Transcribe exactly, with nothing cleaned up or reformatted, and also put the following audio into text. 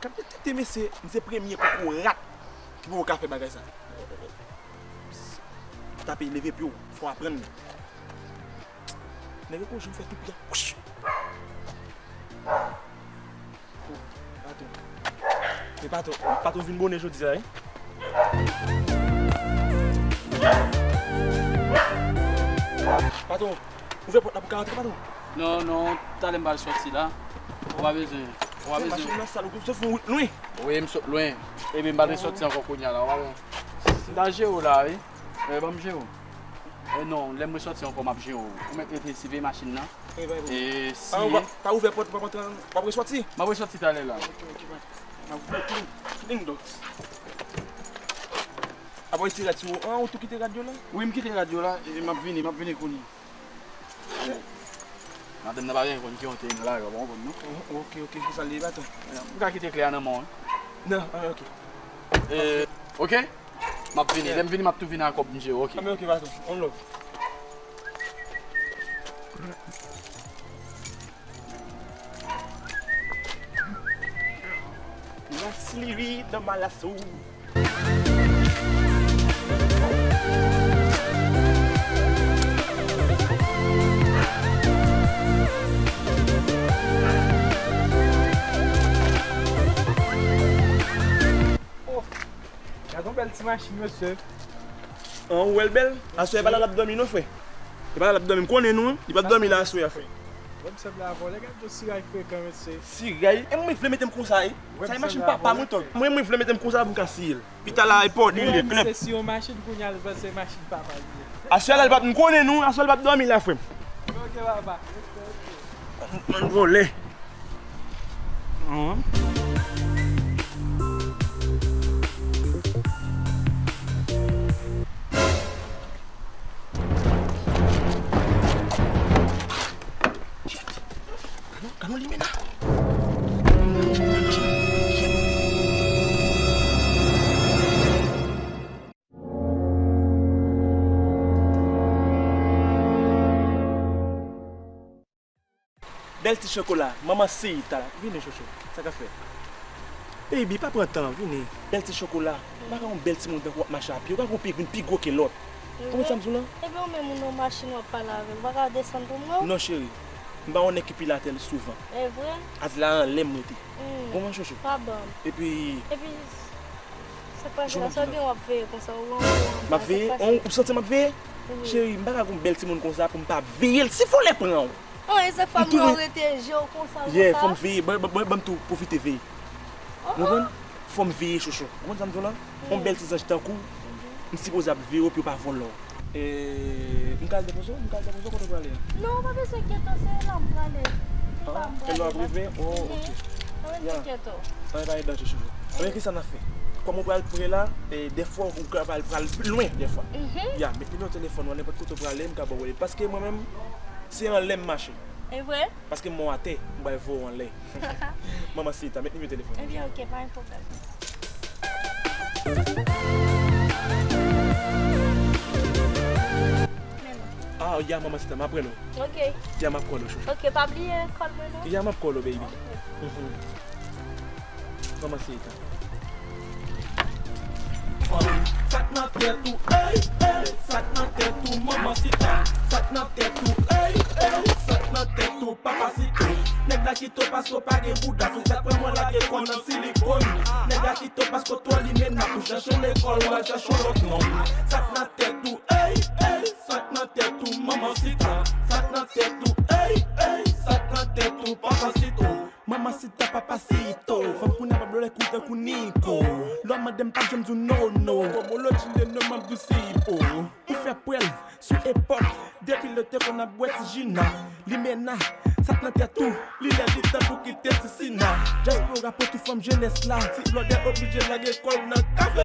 K ap detèkte mesye, m se premye kokorat ki poko ka fè bagay sa. Tape, leve pye w, fò w aprann li. Nèg yo kouri fè tout pye. Patwon. Men patwon, patwon vin bonnen jodi a, wi. Patwon, ouvè pòt la pou ka rantre, patwon. Non, non, talè m pral sòti la. Ou pa bezwen, ou pa bezwen. Machin nan sal, ou sot fon wout lwen. Wi, m sot lwen. Epi m pa te sòti ankò kounye a la, ou pa wè. M ta jere w la, wi. Eh, ban m jere w. Eh, non, lè m resòti ankò, m ap jere w. Ou mèt rete siveye machin nan. Eh, bay, bay. E si... Ah, ou pa, pa ouvè pòt, ou pa kontan, w ap resòti? M ap resòti talè la. Ok, ok, bay. M ap voye pling, pling dòt. Apre ti rad sou ou, an, ou tou kite rad yo la? Wi, m kite rad yo la, e m ap vini, m ap vini kounye a. Madanm nan pa gen konn ki yon te nan lari, w pa konprann, non? Oh, ok, ok, se sa l ye, patwon. M ka kite kle a nan men w, wi. Non, ah, ok. E, ok? M ap vini. Yeah. Lè m vini, m ap tou vini ak kòb m jere, ok. Ah, men ok, patwon. On love. La Sylvie dans ma lasso. Oh, gad yon bèl ti machin, mesye. An, ou wè l bèl? Aswè, e pa la l ap dòmi non, frè. E pa la l ap dòmi, m konnen nou, wi. Li p ap dòmi la aswè a, frè. Wè m sanble avè w, lè gad yon siray frekan, mesye. Siray? E mwen vle mete m konsa, e. Sa e machin papa mwen, tòg. Mwen, mwen vle mete m konsa pou m ka siye l. Pita la, e pòt li, li klèp. Se si yon machin kounye a, l panse machin papa li ye. Aswè la, l p ap, m konnen nou, aswè l p ap dòmi la, frè m. Ok, papa. Ann vole. An. Shit. Gad non, gad non limena. Bèl ti chokola, manman Seyita la. Vini, chouchou. Sa k ap fèt? Baby, pa pran tan, vini. Bèl ti chokola. M pa ka yon bèl timoun tankou w ap mache a pye. Ou ka gen yon pye k vin pi gwo ke lòt. Ou konprann sa m di w lan? Ebyen, ou menm ou nan machin w ap pale avè l. Ou pa ka desann pou mwen? Non, cheri. M pa yon nèg ki pilatè l souvan. E vre? Ati la anlè m rete. Ou konprann, chouchou? Pa ban m. Epi... Epi, sa k pase la? Sa w gen w ap veye konsa? Ou anwo anba? M ap veye? Ou santi m ap veye? Wi. Cheri, m pa ka gen yon bèl timoun konsa pou m pa veye l. Si vòlè pran w. An, e se fòm yo rete je w konsa, konsa. Yeah, fò m veye. Ban, ban, ban, ban m tou pwofite veye. Ou konprann? Fò m veye, chouchou. Ou konprann sa m di w lan? Yon bèl ti zanj tankou w, m sipoze ap veye w pou yo pa vòlè w. E, m ka al depoze w? M ka al depoze w kote w prale a? Non, ou pa bezwen enkyete w, se la m prale. Li pa m prale la. E lè w ap rive? Oh, ok. Pa bezwen enkyete w. Anben, pa gen danje, chouchou. Anben, kisa n ap fè? Kòm ou pral pre la, e, dèfwa ou ka pral, pral lwen, dèfwa. Ya, met nimewo telefòn ou an, nenpòt kote w prale, m ka ba w rele. Paske mwen menm, se anlè m mache. E vre? Paske m wè w atè, m pral voye w anlè. Manman Seyita, met nimewo telefòn ou. Ebyen, ok, pa gen pwoblèm. Men non. Ah, ya, manman Seyita, m ap rele w. Ok. Ya, m ap call ou, chouchou. Ok, pa bliye call mwen non. Ya, m ap call ou, baby. Ok. Manman Seyita. Sa k nan tèt ou, ey, ey, sa k nan tèt ou, manman Seyita. Sa k nan tèt ou, ey, ey, sa k nan tèt ou, papa Seyita. Nèg la kite w paske w pa gen bouda, se sa k fè mwen lage kò nan silikòn. Nèg la kite w paske w twò limena, pou chache w lekòl, w al chache w lòt nonm. Sa k nan tèt ou, ey, ey, sa k nan tèt ou, manman Seyita. Sa k nan tèt ou, ey, ey, sa k nan tèt ou, papa Seyita. Manman Seyita, papa Seyita, fanm kounye a pa vle koute kou Niko. Lè w mande m pa janm di w no, no. Kòm w lòt jile non m ap di w Sipo. Ou fè pwèl sou epòk, depi lè te konn ap bwè ti Jina. Limena, sa k nan tèt ou, li lè li tan pou kite ti Sina. Dyaspora pote fanm jenès la, ti blòdè oblije lage kò l nan kafe.